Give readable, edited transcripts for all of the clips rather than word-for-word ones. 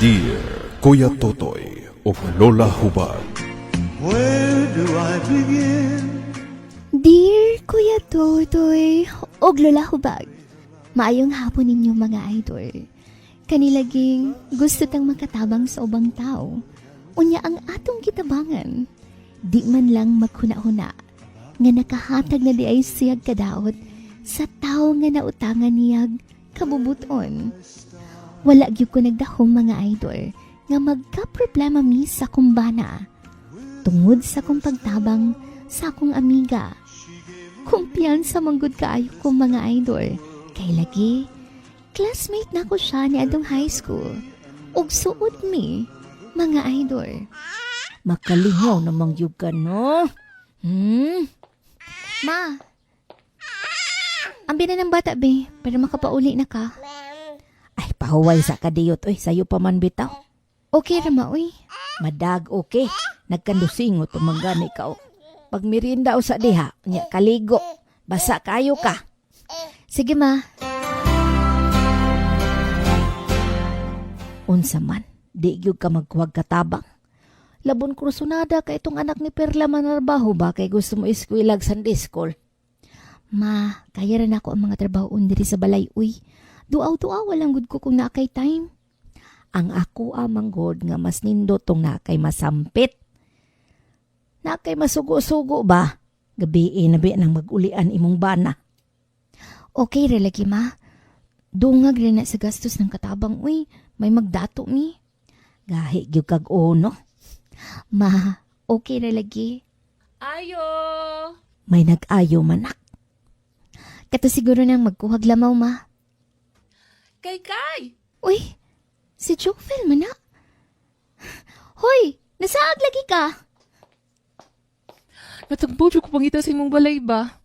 Dear Kuya Totoy of Lola Hubag. Where do I begin? Dear Kuya Totoy og Lola Hubag, maayong hapon ninyo, mga idol. Kanilaging gusto tang makatabang sa ubang tao. Unya ang atong kitabangan, di man lang maghuna-huna nga nakahatag na di ay siyag kadaot sa tao nga nautangan niyag kabubuton. Wala gyud ko nagdahom, mga idol, nga magka-problema mi sa kumbana tungod sa akong pagtabang sa akong amiga. Kumpiyansa manggod kaayo ko, mga idol. Kay lagi, classmate na ko siya ni adong high school. Ug suod mi, mga idol. Makalingaw namang gyud ka, no? Ma, ambi na ng bata, be, para makapauli na ka. Ay, pahuway sa kadiyot. Uy, sayo pa man bitaw. Okay ra ma, uy. Madag, okay. Nagkandusingot tumanggani ka, oh. Pag merienda o sa diha, nya kaligo. Basa kayo ka. Sige, ma. Unsa man, di gyud ka magkuwag katabang. Labon krusonada ka itong anak ni Perla manarbaho ba kay gusto mo iskwilag Sunday school. Ma, kaya ra nako ang mga trabahoon diri sa balay, uy. Duaw-duaw walang gud ko kung naa kay time. Ang ako amang god nga mas nindot tong na kay masampit. Na kay masugo-sugo ba? Gabi na bi nang magulian imong bana. Okay ra lagi, ma. Dungag rin na sa gastos ng katabang, uy. May magdato mi. Gahi gyud kag uno. Ma, okay ra lagi. Ayo! May nag-ayo manak. Kato siguro nang magkuhag lamaw, ma. Kay Kay! Uy, si Jovel man na. Hoy, nasaag lagi ka. Natagbo ko pangita sa imong balay ba?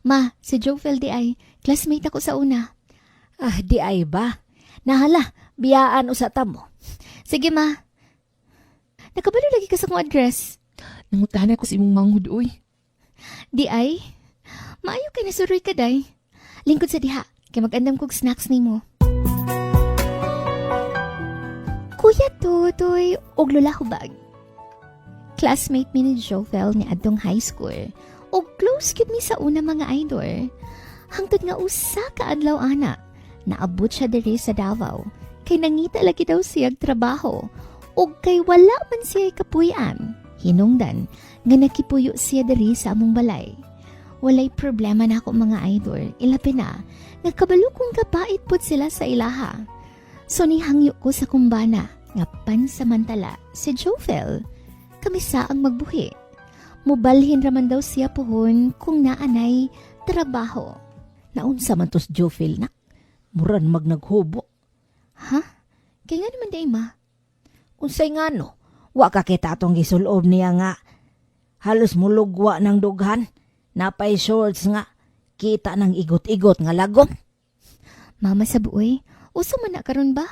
Ma, si Jovel di ay. Classmate ako sa una. Ah, di ay ba? Nahala, biyaan usa ta mo. Sige, ma. Nakabalo lagi ka sa kong address. Nangutahan ako sa imong manghud, uy. Di ay. Maayo kay nasuroy ka, day. Lingkod sa diha, kay mag-andam kog snacks nimo. Kuya Totoy og Lola Hubag. Classmate mi ni Jovel ni adtong high school. Og close gyud mi sa una, mga idol. Hangtod nga usa ka adlaw ana, naabot siya diri sa Davao. Kay nangita lagi daw siyag trabaho. Og kay wala man siya kapuy-an. Hinungdan nga nakipuyo siya diri sa among balay. Walay problema na ako, mga idol. Ilabi na, nga kabalo kong kapait pod sila sa ilaha. So nihangyo ko sa kumbana, nga pansamantala si Jovel. Kami sa ang magbuhi. Mubalhin raman daw siya puhon kung naanay trabaho. Naunsa man tos Jofil nak. Muran mag naghubo. Ha? Kaya nga naman day, ma. Unsay nga no? Wa ka kita atong gisulob niya nga. Halos mulugwa ng dughan. Napay shorts nga. Kita ng igot-igot nga lagom. Mama sa buoy, uso man na karon ba?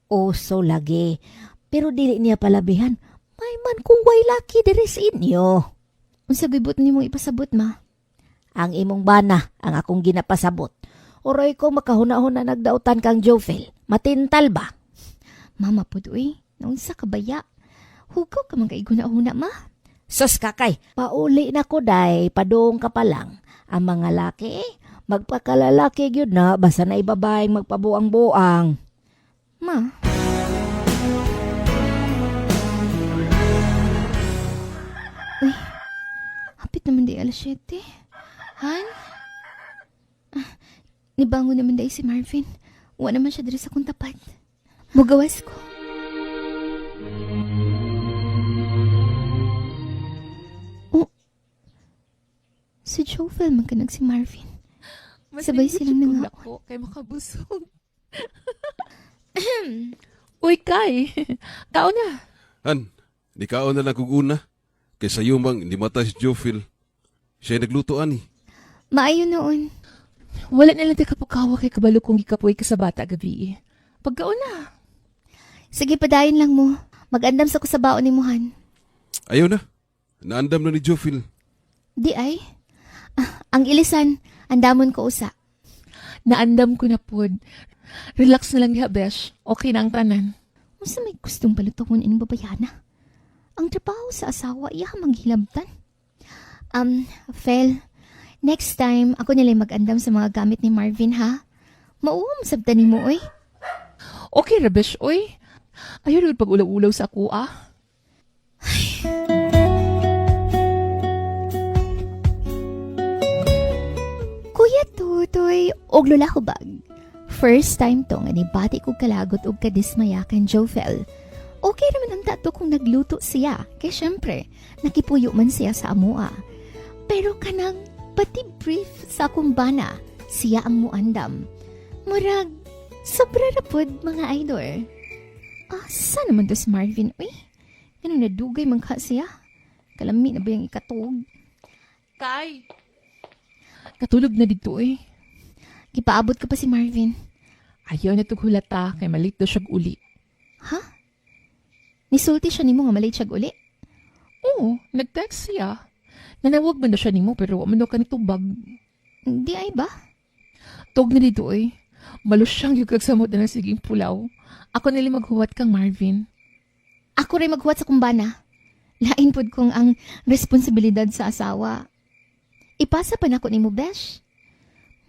Oso lagi. Pero dili niya palabihan. May man kung way laki diri sa inyo. Unsa gibot nimo ipasabot, ma? Ang imong bana ang akong ginapasabot. Oroy ko makahuna-huna nagdautan kang Jofel. Matintal ba? Mama pud uy, naunsa ka baya? Hugaw ka man kay huna-huna, ma. Sus kakay, pauli na ko day, padung ka pa lang. Ang mga laki, eh, magpakalalaki gyud na, basta na ibabaeng magpabuang-buang. Ma. Uy, hapit naman day alas 7. Han? Ah, nibangon naman day si Marvin. Wa naman siya diri sa kong tapat. Mugawas ko. Oh, si Jovel man kanag si Marvin. Mas Sabay nindot silang jud kog nangaon. dako kay makabusog. Uy, Kay! Kaon na! Han, di kaon na lang kog una. Kay sayo mang hindi mata si Jofil. Siya nagluto ani. Maayo noon. Wala na lang ta kapukawa kay kabalo kong gikapoy ka sa bata gabi. Pagkaon na. Sige, padayon lang mo. Mag-andam sa ko sa baon ni Muhan. Ayaw na. Naandam na ni Jofil. Di ay. Ah, ang ilisan, andamon ko usa. Naandam ko na pod. Relax na lang diha, besh. Okay na ang tanan. Unsa may gustong balutahon ining babayana? Ang trabaho sa asawa iya manghilabtan. Fel, next time ako nila'y mag-andam sa mga gamit ni Marvin ha. Mauom sabta nimo oy. Okay ra besh oy. Ayaw rin pag-ulaw-ulaw sa ako ah. Kuya Tutoy, og Lola Hubag. First time to nga nibati ko kalagot og kadismayakan Jofel. Okay naman ang tato kung nagluto siya, kay syempre, nakipuyo man siya sa amoa. Pero kanang pati brief sa akong bana, siya ang muandam. Murag, sobra ra pod mga idol. Asa naman to si Marvin, uy? Ganun nadugay man ka siya. Kalami na ba yung ikatog? Kay. Katulog na dito eh. Gipaabot ko pa si Marvin. Ayaw na tughulata kay malit daw siyag uli. Ha? Nisulti siya nimo nga malate siya uli? Oo, nag-text siya. Nanawag man na siya nimo pero wa man daw kanitubag. Di ay ba? Tog na dito eh. Malus siyang yung kagsamot na ng siging pulaw. Ako nila maghuwat kang Marvin. Ako rin maghuwat sa kumbana. Lain pod kong ang responsibilidad sa asawa. Ipasa pa nako nimo, besh.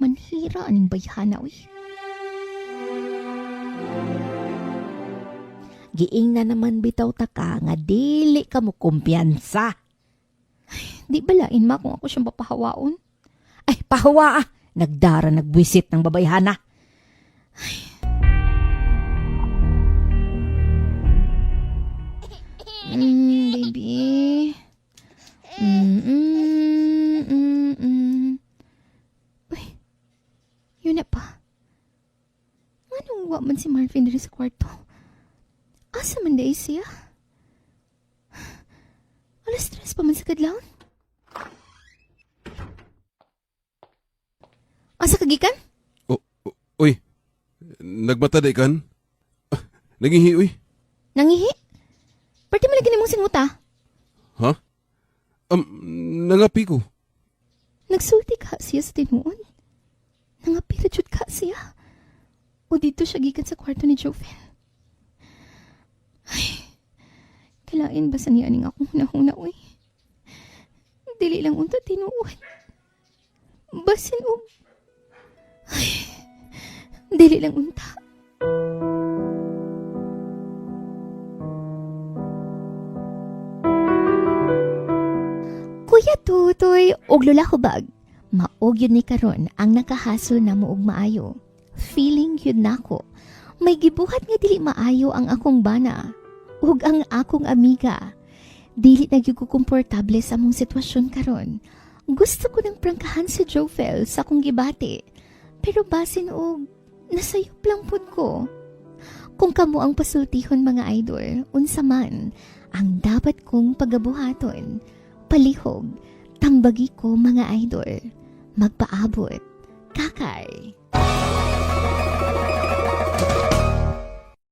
Manhira aning bayhana, uy. Giing na naman bitaw ta ka nga dili ka mo kumpiyansa. Di ba lain ma kung ako siyang papahawaon? Ay, pahawa ah. Nagdara nagbuisit ng babayhana. Baby. Uy, yun na pa. Anong wa man si Marvin diri sa kwarto? Asa man di siya? 3:00 pa man sa kadlawon. Asa kagikan? O, oy, nagmata di kan? Ah, nangihi, uy. Nangihi? Pwede mo lagi nimong singuta. Ha? Nangapi ko. Nagsulti ka siya sa tinuon. Nangapira jud ka siya. O dito siya gikan sa kwarto ni Joven. Ay, kailain ba sa niya aning akong hunahuna, uy? Dili lang unta tinuod. Basin og... Ay, dili lang unta. Kuya Tutoy, og Lola Hubag, maog yun ni karon ang nakahasol na mo og maayo. Feeling yun nako. May gibuhat nga dili maayo ang akong bana ug ang akong amiga. Dili na gyud ko komportable sa among sitwasyon karon. Gusto ko nang prangkahan si Jofel sa akong gibati. Pero basin og nasayop lang pud ko. Kung kamo ang pasultihon mga idol, unsa man ang dapat kong pagabuhaton palihog, tambagi ko mga idol. Magpaabot, kakay.